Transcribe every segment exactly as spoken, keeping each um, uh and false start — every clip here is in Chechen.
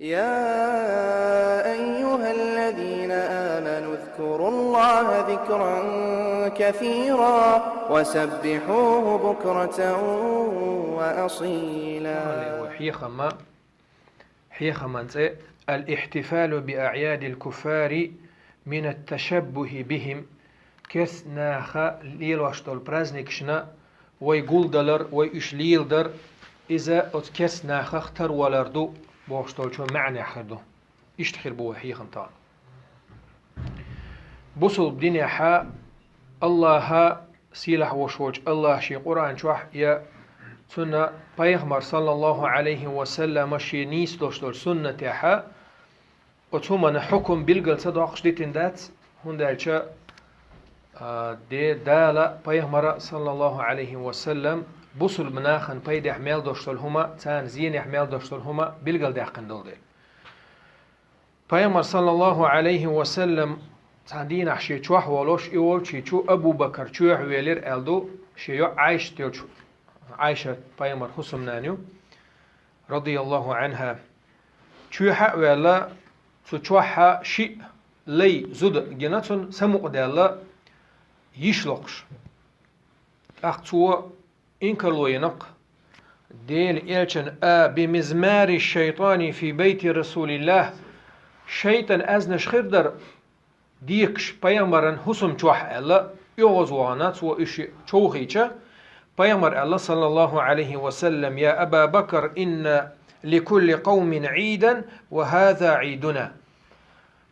يا أيها الذين آمنوا اذكروا الله ذكرا كثيرا وسبحوه بكرة وأصيلا. Хьехама, хьехаман цӀе: الاحتفال بأعياد الكفار من التشبه بهم. Керст наха лелош долу праздникашна вай гулдалар, вай уьш леладар, иза оцу керст нахах тарвалар ду бохуш долчу маьӀнехь хир ду. Иштта хир бу вай хьехам тахана. Бусулба динехьа Аллаха, сийлахь волуш волчу Аллаха шен Къуръан чохь я цунна пайхамар, саллаллаху Ӏалайхи ва саллама, шен нийса долуш долчу суннатехьа оцу хӀуманна хьукум билгал ца доккхуш дитина дац, хӀунда аьлча, а, де Дала пайхамара, саллаллаху Ӏалайхи ва саллам, бусулба нахана пайдехь мел долуш долу хӀума, царна зенехь мел долуш долу хӀума билгалдаьккхина долу дела. Пайхамар, саллаллаху Ӏалайхи ва саллам, цхьана дийнахь шен чохь волуш, и волчу чу Абу Бакар чоьхьа велира аьлла ду, шен йоӀ Ӏайшат йолчу, Ӏайшат пайхамар хӀусамнана ю, радияллаху Ӏанха. Чоьхьа а ваьлла, цу чохьа шиъ лай зуда гина цунна, самукъадаьлла, йиш локхуш. ТӀаккха цо инкарло йина-кх: Делан элчан: «أبمزمار الشيطان في بيت رسول الله». Шайтан аьзнаш хир дара декаш пайхамаран хӀусам чохь аьлла, оьгӀазвахана цо уьш човхийча, пайхамар аьлла, саллаллаху Ӏалайхи ва саллам: «يا أبا بكر، إن لكل قوم عيدا وهذا عيدنا».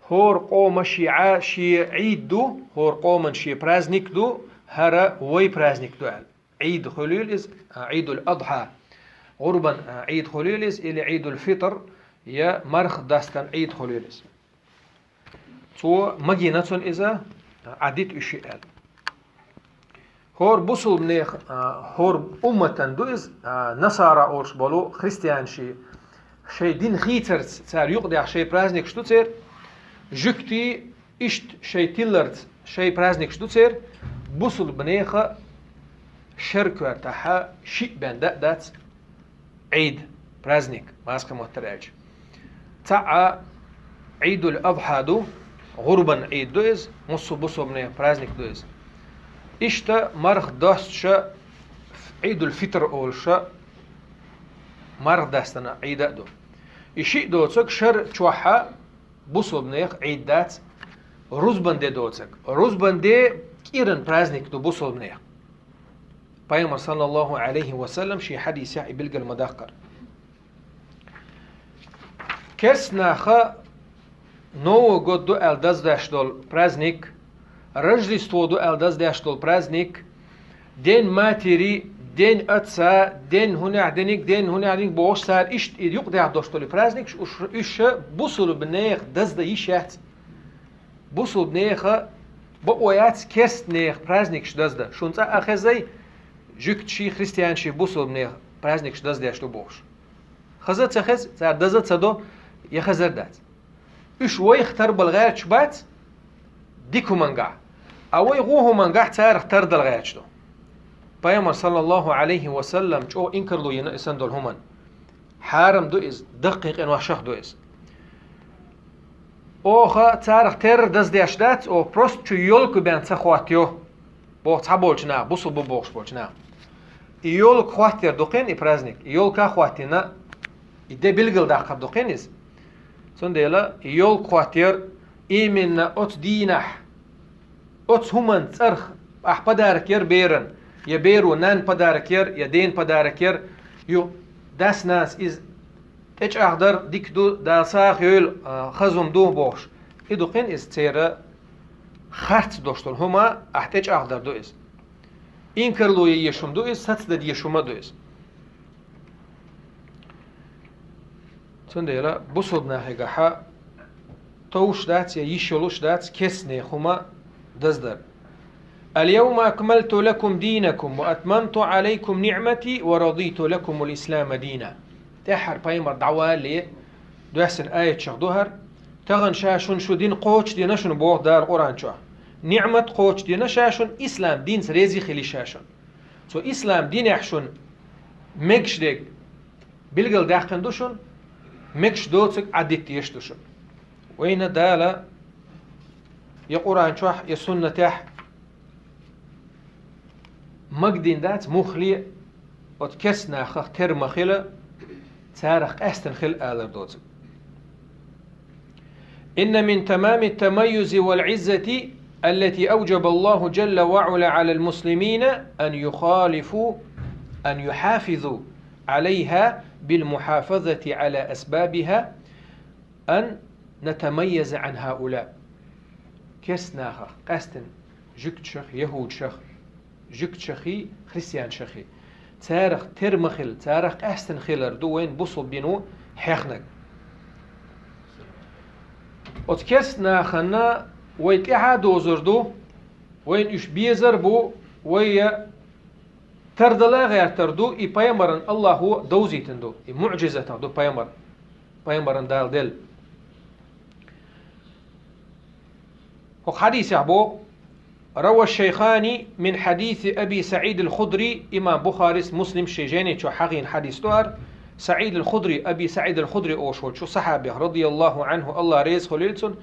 ХӀора къоман шен Ӏа-, шен Ӏийд ду, хӀора къоман шен праздник ду, хӀара вай праздник ду аьлла. Ӏийд хуьлийла иза, а, Ӏийдул-Адхьа. ГӀурбан, а, Ӏийд хуьлийла иза, или Ӏийдул-Фитр, я марха дастан Ӏийд хуьлийла иза. Цо магийна цунна иза, а, Ӏадит уьш аьлла. ХӀора бусулбанех, а, хӀора умматан ду иза, а, насара олуш болу христианаши, шайн дин хийцарца цара юкъадехьа шайн праздникаш ду церан, жуьгтий иштта шайн тилларца шайн праздникаш ду церан, бусулбанеха шер коьртахьа шиъ бен да а дац Ӏийд, праздник, массо а хӀума тара аьлча. Цхьаъ Ӏийдул-Адхьа ду, гӀурбан Ӏийд ду иза, массо а бусулбанех праздник ду иза. Иштта марха достуша Ӏийдул-Фитр олуша марха дастана Ӏийда а ду. И шиъ доцург шер чохьа бусулбанех Ӏийд дац, рузбан де доцург. Рузбан де кӀиран праздник ду бусулбанех. Пайхамар, саллаллаху Ӏалайхи ва саллам, шен хьадисехь и билгал ма даккхара. Керст наха Новый год ду аьлла даздеш долу праздник, Рождество ду аьлла даздеш долу праздник, День матери, День отца, День хӀунехь диниг, День хӀунехь диниг бохуш цара иштта и юкъадехьа долуш долу праздникаш, уьш, уьш бусулбанех даздан йиш яц. Бусулбанеха бакъо яц керстанех праздникаш даздан. Шун цӀа а хезай, жуьгташи христианаши бусулбанех праздникаш даздеш ду бохуш. Хаза а ца хеза, цара даза а ца до, я хезар дац. Уьш вайх тарбала гӀерташ бац, дика хӀумангахь. А вай гӀо хӀумангахь царах тардала гӀерташ ду. Пайхамар, саллаллаху Ӏалайхи ва саллам, чӀогӀа инкарло йина и санна долу хӀуман. Хьарам ду иза, даккхий къиношах ду иза. Оха царах терра даздеш дац, оха просто чу ёлка бен ца хӀоттайо, боху цхьаболчу наха, бусулба бу бохуш болчу наха. И ёлка хӀоттаяр ду кхин и праздник, и ёлка хӀоттийна, и де билгал даккхар ду кхин иза. Цундела и ёлка хӀоттаяр именно оцу дийнахь, оцу хӀуман цӀарах ахь подарок яр беран, я беро нанна подарок яр, я дена подарок яр, ю дас-нанас иза тӀечӀагӀдар дика ду, Дала сагӀа йойла, а, хаза хӀума ду бохуш. И ду кхин иза церан харц долуш долу хӀума, ахь тӀечӀагӀдар ду иза. Инкарло ян езаш хӀума ду иза, сацдан дезаш хӀума ду иза. Цундела бусулба нахегахьа товш дац я йиш йолуш дац керстанех хӀума даздар. اليوم أكملت لكم دينكم وأتممت عليكم نعمتي ورضيت لكم الإسلام دينا. ТӀаьххьара пайхамар дӀавалале доьссина аятчех ду хӀара: тахана ша шуна шу дин кхочушдина шуна боху Дала Къуръан чохь. НиӀмат кхочушдина ша шуна, ислам динца рези хили ша шуна. Цу ислам динехь шуна мегаш дерг билгал даьккхина ду шуна, Мегаш доцург Ӏадитта еш ду шу. Вайна Дала я Къуръан чохь, я суннатехь магадин дац, муххале а оцу керста нахах тера ма хила, царах къаьстина хила алар доцург. إن من تمام التميز والعزة التي أوجب الله جل وعلا على المسلمين أن يخالفوا، أن يحافظوا عليها بالمحافظة على أسبابها أن نتميز عن هؤلاء. Керста нахах къаьстина жуьгташах, яхӀудашах, жуьгташахи, христианашахи. Царах тера ма хила, царах къаьстина хилар ду вайн бусулба дино хьехнарг. Оцу керста нахана вай тӀаьхьа дозур ду, вайна уьш безар бу, вай тардала гӀертар ду, и пайхамаран Аллахо довзийтина ду, и муӀжизатах ду пайхамар, пайхамаран Дала делла. ХӀокху хьадисехь боху: روى الشيخان من حديث أبي سعيد الخدري, имам Бухарис, Муслим шен жайни чохь хьахийна хьадис ду хӀара, СаӀид ал-Худри, Аби СаӀид ал-Худри олуш волчу сахьабех, رضي الله عنه, Аллах реза хуьлийла цунна,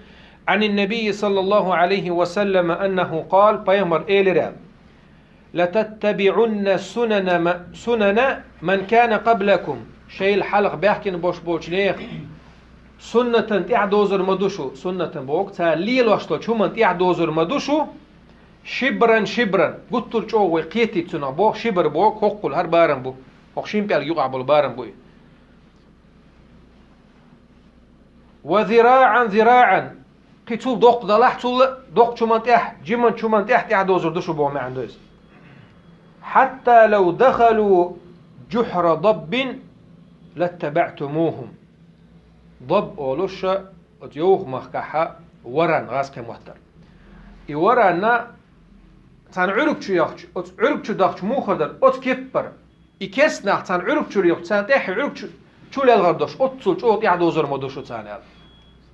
عن النبي صلى الله عليه وسلم أنه قال, пайхамар элира: لتتبعن سنن م-، سنن من كان قبلكم. Шайл хьалха баьхкина бош болчу нехан суннатан тӀаьхьа дозур ма ду шу, суннатан боху, цара лелош долчу хӀуманна тӀаьхьа дозур ма ду шу, шибран шибран, гуттар а чӀогӀа вай кхетийта цунах боху, шибр боху, хӀоккхул хӀара барам бу, хӀокху шина пӀелг юкъахь болу барам бу и. وذراعا ذراعا, кхин цул доккха далахь, цул доккхачу хӀуманна тӀаьхьа, жиманчу хӀуманна тӀаьхьа, тӀаьхьа дозур ду шу боху маьӀна ду иза. حتى لو دخلوا جحر ضب لاتبعتموهم. Даб олуш оцу йовха махкахь варан гӀазкхийн маттара. И варанна цхьана Ӏуьрг чу яхча, оцу Ӏуьрг чу дахча муха дара, оцу кеппара. И керста нах цхьана Ӏуьрг чуьра яхча, царна тӀаьхьа Ӏуьрг чу, чу лелхар долуш, оццул чӀогӀа тӀаьхьа дозур ма ду шу царна аьлла.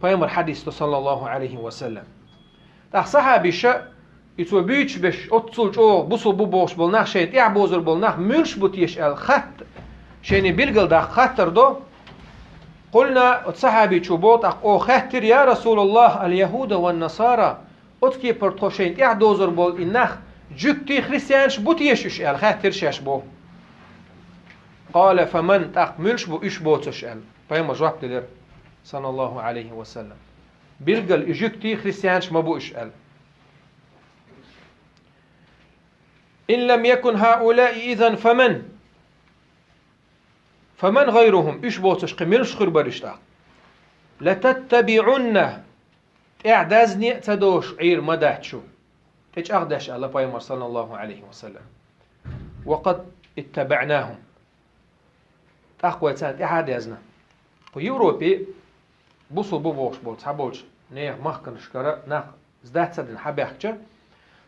Пайхамар хьадис ду, саллаллаху Ӏалайхи ва саллам. ТӀаккха сахьабиша, и цо буьйцуш берш, оццул чӀогӀа бусул бу бохуш болу нах, шайна тӀаьхьа бозур болу нах муьлш бу теша аьлла хатта, шайна билгал даккха хаттар до. Къулна, оцу сахьабичо боху тӀаккха, оха хаьттира: «Я Расулаллах, ал-яхӀуда ван-насара, оцу кепара тхо шайна тӀаьхьа дозур болу и нах, жуьгтий, христианаш бу теша уьш?» аьлла хаьттира шаьш боху. Къала: «Фаман?» ТӀаккха муьлш бу уьш боцурш аьлла, пайхамар жоп делира, саллаллаху Ӏалайхи ва саллам. Билггал и жуьгтий, христианаш ма бу уьш аьлла. «Ин лам якун хӀаулаи изан фаман? Фаман гӀайрухӀум?» Уьш боцуш кхин муьлш хир бара иштта? «ЛататтабиӀунна», тӀаьхьа дазне а ца дозуш Ӏийр ма дац шу, тӀе чӀагӀдеш аьлла пайхамар, саллаллаху Ӏалайхи ва саллам. «Ва къад иттабаӀнахӀум». ТӀаккха вай царна тӀаьхьа а дезна. Кху Европе бусул бу бохуш болу цхьаболчу нехан махканашкара нах сдаться дина хьабаьхкича,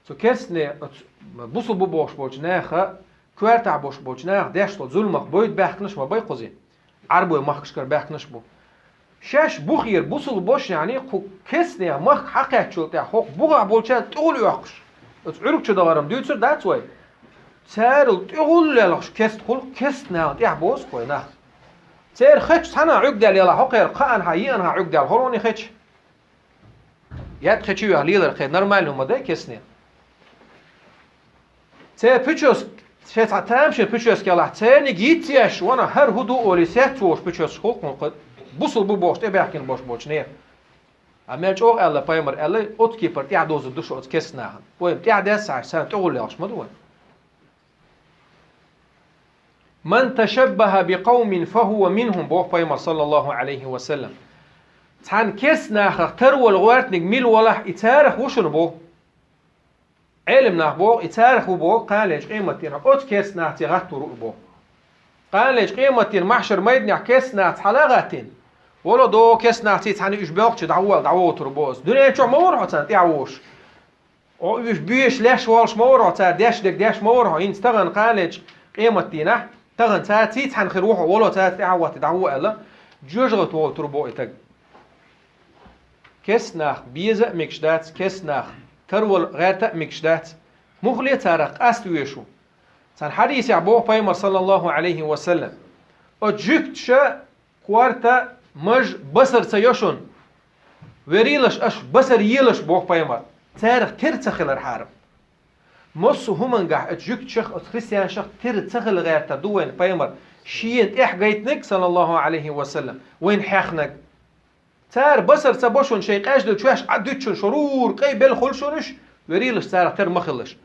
цу керстане оцу бусул бу бохуш болчу наха, коьртахь болуш болчу наха деш долу зуламах бойда баьхкинарш ма бай кхузий. Ӏарбой махкашкара баьхкинарш бу. Шаьш бухера бусул бош, яъни кху керстанех махка хьакхаьччул тӀаьхьа хӀокху бухахь болчарна тӀехула оьккхуш, оцу Ӏуьрг чу дахаран дуьйцур дац вай? Царал тӀехула лелхаш керстахула, керстанахана тӀехь бозу вай нах. Церан хечу цхьана Ӏуьрг даьлла ялахь, хӀокхеран кхаанхьа, еанхьа Ӏуьрг даьлла хӀоронийн хечу. Ятта хечу яхь лелар кхе нормально хӀума дай керстанех. Церан пучос, шайн цхьа тамашийна пучос кӀелахь, церниг йицъеш, вана хӀара хӀу ду олий, сец вохуш пучос хӀуллакх хӀун кху бусул бу бохуш тӀебаьхкина бош болчу нехан. А мел чӀогӀа аьлла пайхамар аьлла, оцу кепара тӀаьхьа дозур ду шу оцу керстанахана. Вай тӀаьхьа деза ца Ӏаш, царна тӀехула лелхаш ма ду вай. «Ман ташаббаха би къавмин, фа хӀува минхӀум», боху пайхамар, саллаллаху Ӏалайхи ва саллам. Цхьана керстанахах тарвала гӀоьртиниг мила валахь, и царах ву шуна боху. Ӏелам нах боху, и царах ву боху, кханалечу къематдийнахь оцу керстанахций гӀаттор ву боху. Кханалечу къематдийнахь маьхьшар майданехь керстанахца хьала а гӀаттийна, вало догӀу керстанахций цхьаьна уьш боьлхучу дӀавола, дӀавогӀур бу аса. Дуьнен чохь ма вара хьо царна тӀаьхьа вогӀуш. О, уьш боьш леш волуш ма вара хьо, цара деш дерг деш ма вара хьо, хӀинца тахана кханалечу къематдийнахь, тахана царций цхьаьна хир ву хьо, вало царца тӀаьхьа а гӀатта дӀавола аьлла, жоьжахати вогӀур бу и таг. Керстанах беза а мегаш дац, керстанах тарвала гӀерта а мегаш дац. Муххале царах къаста везаш ву. Цхьана хьадисехь боху пайхамар, саллаллаху Ӏалайхи ва саллам: оцу жуьгташа корта Маж басар ца йо шун. Верийлаш аш басар елаш, боху пайхамар. Царах тера ца хилар хьарам. Массо а хӀумангахь оцу жуьгташах, оцу христианашах тера ца хила гӀертар ду вайн пайхамар. Шена тӀехь гайтниг, саллаллаху алейхи ва саллям, вайн хьехнаг. Цара басар ца бо шун, шайн къаьждал чоьш Ӏа дуьтта шун, шо рур кӀай бел хуьлу шун уьш, верийлаш царах тера ма хилалаш.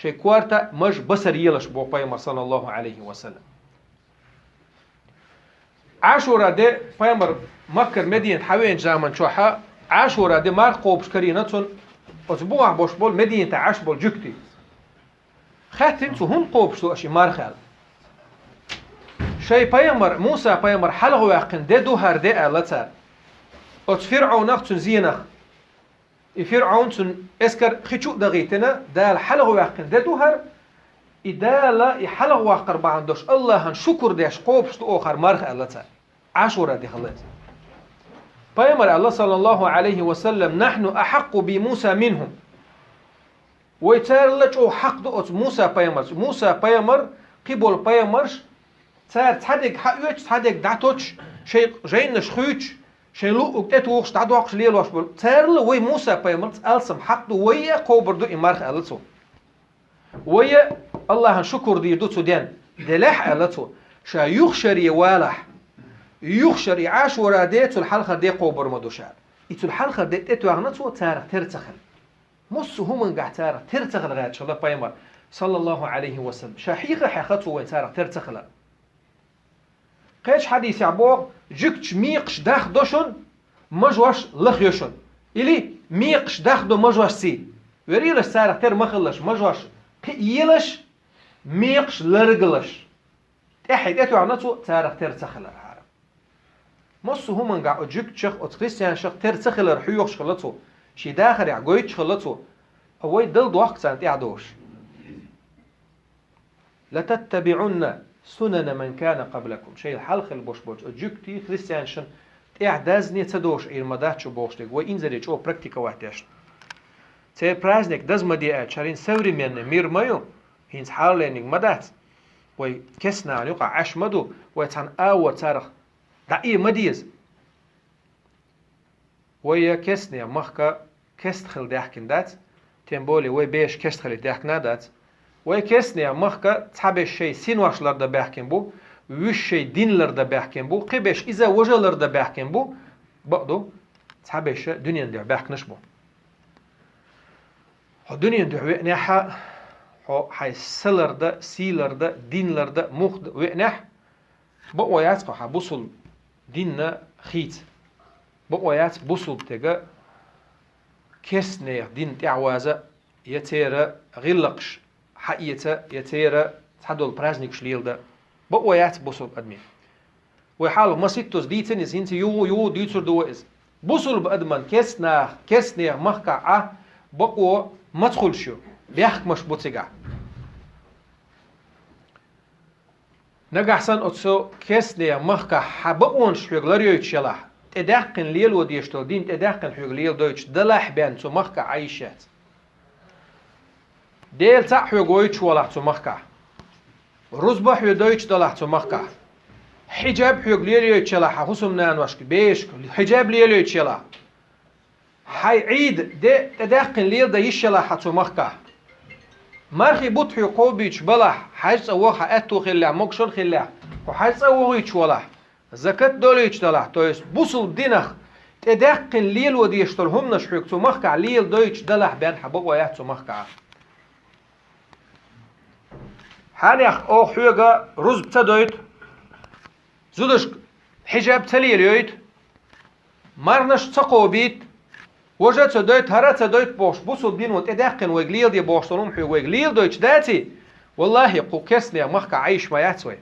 Шайн корта маж басар елаш, боху пайхамар, саллаллаху алейхи ва саллям. Ӏашура де пайхамар Маккара Мединат хьавеанчу заман чохьа, Ӏашура де марха кхобуш карийна цунна оцу бухахь бош болу Мединатехь Ӏаш болу жуьгтий. Хаьттина цо, хӀунда кхобуш ду аша и марха аьлла. Шайн пайхамар, Муса пайхамар хьалхаваьккхина де ду хӀара де аьлла цара. Оцу ФирӀаунах, цуьнан зенах. И ФирӀаун, цуьнан эскар хи чу а дахийтина, Дала хьалхаваьккхина де ду хӀара, и Дала и хьалхаваккхар бахьана долуш Аллахьан шукур деш кхобуш ду оха хӀара марха аьлла цара. Ӏашура де хилла иза. Пайхамар аьлла, саллаллаху алейхи ва саллям: «Нахьну ахьаккъу би Муса минхум». Вай царалла чӀогӀа хьакъ ду оцу Муса пайхамарца. Муса пайхамар, кхин болу пайхамарш, цара цхьадерг хьаоьцуш, цхьадерг дӀатоьттуш, шайн жайнаш хуьйцуш, шайн луъург тӀетухуш, дӀадоккхуш лелош болу. Царалла вай Муса пайхамарца алсам хьакъ ду, вай а кхобур ду и марха аьлла цо. Вай а Аллахьан шукур дийр ду цу ден. Делахь, аьлла цо, ша юха шаре валахь, юха шаре Ӏашура де, цул хьалхара де кхобур ма ду ша. И цул хьалхара де тӀетоьхна цо, царах тера ца хилла. Массо а хӀумангахь царах тера ца хила гӀерташ хилла пайхамар, саллаллаху алейхи ва саллям. Ша хьеха хьеха цо вайн царах тера ца хилар. Кхечу хьадисехь боху: «Жуьгташ мекхаш дахдо шун, мажош лахйо шун». Или: «Мекхаш дахдо мажошций». Верийлаш царах тера ма хилалаш, мажош кхиъ елаш, мекхаш ларгалаш. ТӀаьхье тӀетоьхна цо, царах тера ца хилар хьара. Массо а хӀумангахь оцу жуьгташах, оцу христианашах тера ца хилар хьоьхуш хилла цо, шен дахарехь гойтуш хилла цо, а вай дала дохку царна тӀаьхьа долуш. «Лататтабиъунна сунана ман кана къаблакум». Шайла хьалха хилла бош болчу оцу жуьгтийн, христианашна тӀаьхьа дазне ца долуш Ӏийр ма дац шу бохуш дерг, вай инзаре чӀогӀа практиковать деш. Церан праздник даза ма де аьлча, хӀара хӀинца современный мир ма ю, хӀинца хьалхалерниг ма дац. Вай кестнахана юкъахь Ӏаш ма ду, вай цхьана агӀор царах дӀаэ ма деза. Вай я кестнех махка кест хила даьхкина дац, тем более вай беш кест хила даьхкина а дац. Вай кестнех махка цхьабеш шайн синош лардан баьхкина бу, вуьш шайн дин лардан баьхкина бу, кхибеш иза важа лардан баьхкина бу, бакъду, цхьабеш дуьнен дуьхьа баьхкинаш бу. Хьо дуьнен дуьхьа веънехьа, хьо хьайн са лардан, сий лардан, дин лардан, мух веънехь, бакъо яц хьо хьан бусул динна хийца. Бакъо яц бусул тега кестнех дин тӀаьхьаваза, я церан гӀиллакхаш хьаэца, я церан цхьадолу праздникаш лелада. Бакъо яц бусул адамийн. Вай хьалха маситтаза дийцина иза, хӀинца югӀу-югӀу дуьйцур ду вай иза. Бусул адаман кестнах, кестнех махкахь Ӏа бакъо маца хуьлуш ю, бехкамаш бу цигахь. Нагахь санна оцу кестнех махкахь хьан бакъонаш хьоьга ларйойтуш ялахь, тӀедаьккхина лело дезаш долу дин тӀедаьккхина хьоьга леладойтуш далахь бен цу махкахь Ӏа йиш яц. Дела цхьаъ хьоьга войтуш волахь цу махкахь. Рузба хьоьга дойтуш далахь цу махкахь. Хьиджаб хьоьга лелайойтуш ялахь хьан хӀусамнаношка, бешка, хьиджаб лелайойтуш ялахь. Хьайн Ӏийда де тӀедаьккхина лелада йиш ялахь хьан цу махкахь. Мархи бутт хьоьга кхобуьйтуш балахь, хьаьж цӀа ваха хьан аьтту хиллехь, могушалла хиллехь, хьо хьаьж цӀа а вохуьйтуш волахь, закат долуьйтуш далахь, то есть бусул динах тӀедаьккхина лело дезаш долу хӀуманаш хьоьга цу махкахь леладойтуш далахь бен хьан бакъо яц цу махкахь. Хьанех оха хьоьга рузба ца дойту, зудашка хьиджаб ца лелайойту, мархнаш ца кхобуьйту, важа ца дойту, хӀара ца дойту бохуш, бусул дино тӀедаьккхина вайга леладе бохуш долу хӀума хьоьга вайга леладойтуш даций, валлахӀи, кху кестнех махкахь Ӏа йиш ма яц вай.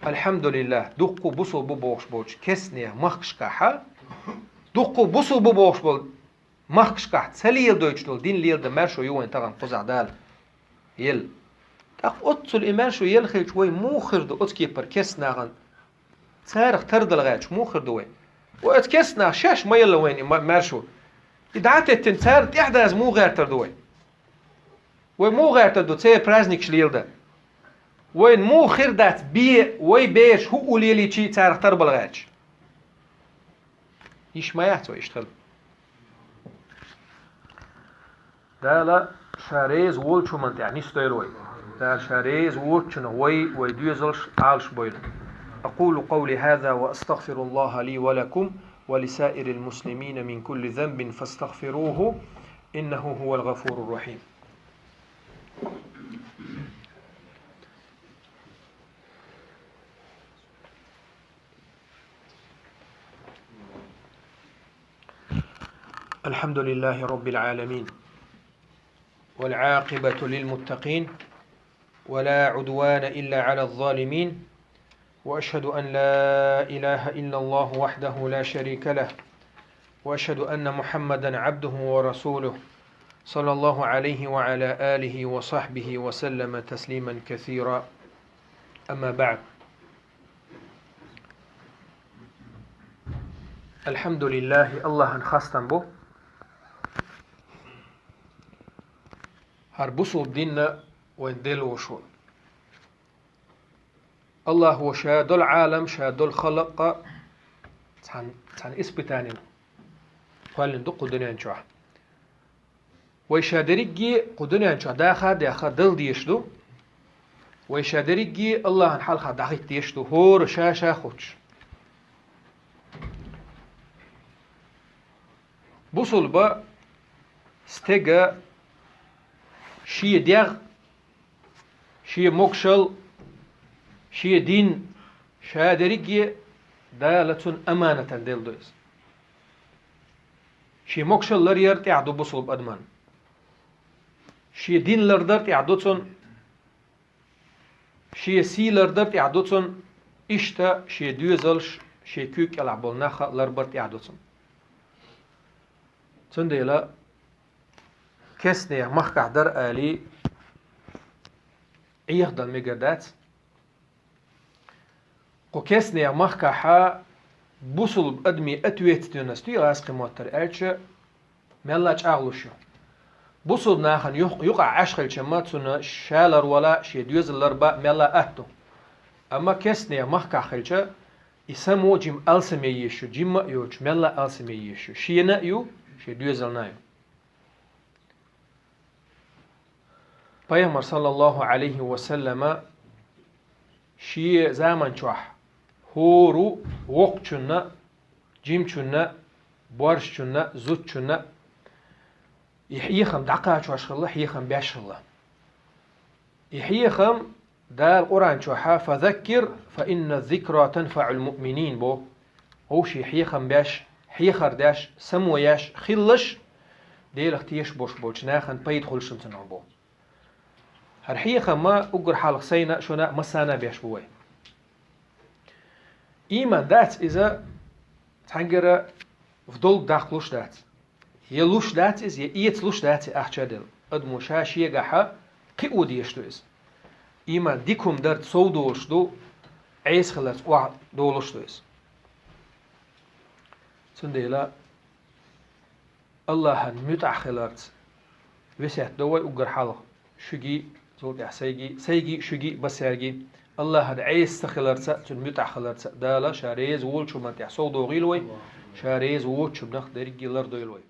Альхьамдулиллах, дуккха бусул бу бохуш болчу кестнех махкашкахьа, дуккха бусул бу бохуш болу махкашкахь ца леладойтуш долу дин лелада маьршо ю вайн тахана кхузахь Дала елла. ТӀаккха оццул и маьршо елла хилча, вай муха хир ду оцу кепара кестнахана? Царах тардала гӀерташ муха хир ду вай? Вай оцу кестнаха шаьш ма елла вайна и ма-, маьршо. И дӀа а теттина, царна тӀаьхьадаза муха гӀертар ду вай? Вай муха гӀертар ду церан праздникаш лелада? Вайна муха хир дац бе, вай бераш хӀуъа лелийча а царах тарбала гӀерташ? Йиш ма яц вай иштта хила. Дала Ша реза волча хӀуманна тӀехь нисдойла вай. Дала Ша реза воцучунах вай, вай доьзалш Ӏалашбойла. أقول قولي هذا وأستغفر الله لي ولكم ولسائر المسلمين من كل ذنب فاستغفروه إنه هو الغفور الرحيم. الحمد لله رب العالمين، والعاقبة للمتقين، ولا عدوان إلا على الظالمين، وأشهد أن لا إله إلا الله وحده لا شريك له، وأشهد أن محمدا عبده ورسوله، صلى الله عليه وعلى آله وصحبه وسلم تسليما كثيرا. أما بعد. الحمد لله, АллахӀан хастам бу. ХӀара бусалба дин вайна делла волаш ва. АллахӀа Ша долу Ӏалам, Ша долу халкъ цхьана, цхьана испытанина кхоьллина ду кху дуьнен чохь. Вай ша дерриге кху дуьнен чохь даха а даьхна дала дезаш ду. Вай ша дерриге АллахӀан хьалха дӀахӀитта дезаш ду, хӀора ша-ша хуттуш. Бусалба стеган шен дегӀ, шен могушалла, шен дин, ша дерриге Дала цунна аманатана делла ду иза. Шен могушалла ларъяр тӀехь ду бусалба адаман. Шен дин лардар тӀехь ду цунна. Шен сий лардар тӀехь ду цунна. Иштта шен доьзалш, шен куьйга кӀелахь болу нах а ларбар тӀехь ду цунна. Цундела кестнех махкахь дара алий, Ӏехадала мегар дац. Кху кестнех махкахьа бусалба адамийн ответственность ю, гӀазкхийн маттара аьлча, мелла а чӀагӀлуш ю. Бусалба нахана юх-, юкъахь Ӏаш хилча-м, цунна ша ларвала, шен доьзал ларба мелла а атта ду. Амма кестнех махкахь хилча, и само жимма алсаме езаш ю, жимма а йоцуш, мелла а алсаме езаш ю. Шена а ю, шен доьзална а ю. Пайхамар, саллаллаху Ӏалайхи ва саллама, шен заман чохь хӀора воккхачунна, жимачунна, боьршачунна, зудчунна и хьехам дӀакхачош хилла, хьехам беш хилла. И хьехам Дала Къуръан чохьа: «Фазаккир, фа инна зикра танфаӀул муъминин», – бо. Вовшийн хьехам беш, хьехар деш, само еш хилалаш, Делах тешаш болуш болчу нахана пайда хуьлуш цунах бо. ХӀара хьехам ма уггар хьалха сайна а, шуна а, массарна а беш бу вай. Ийман дац иза цхьаьнгара в долг даккхалуш дац. Я луш дац иза, я эцалуш дац и ахча а делла. Адамо ша шегахьа кхио дезаш ду иза. Ийман дика хӀума дарца сов долуш ду, Ӏеса хиларца охьадолуш ду иза. Цундела АллахӀан муьтӀахь хиларца весет до вай уггар хьалха, шуьгий, цул тӀаьхьа сайгий, сайгий, шуьгий, массаьргий. АллахӀан Ӏеса ца хиларца, цуьнан муьтӀахь хиларца Дала Ша реза волчу хӀуманна тӀехь сов дохийла вай, Ша реза воцучунах дерриге лардойла вай.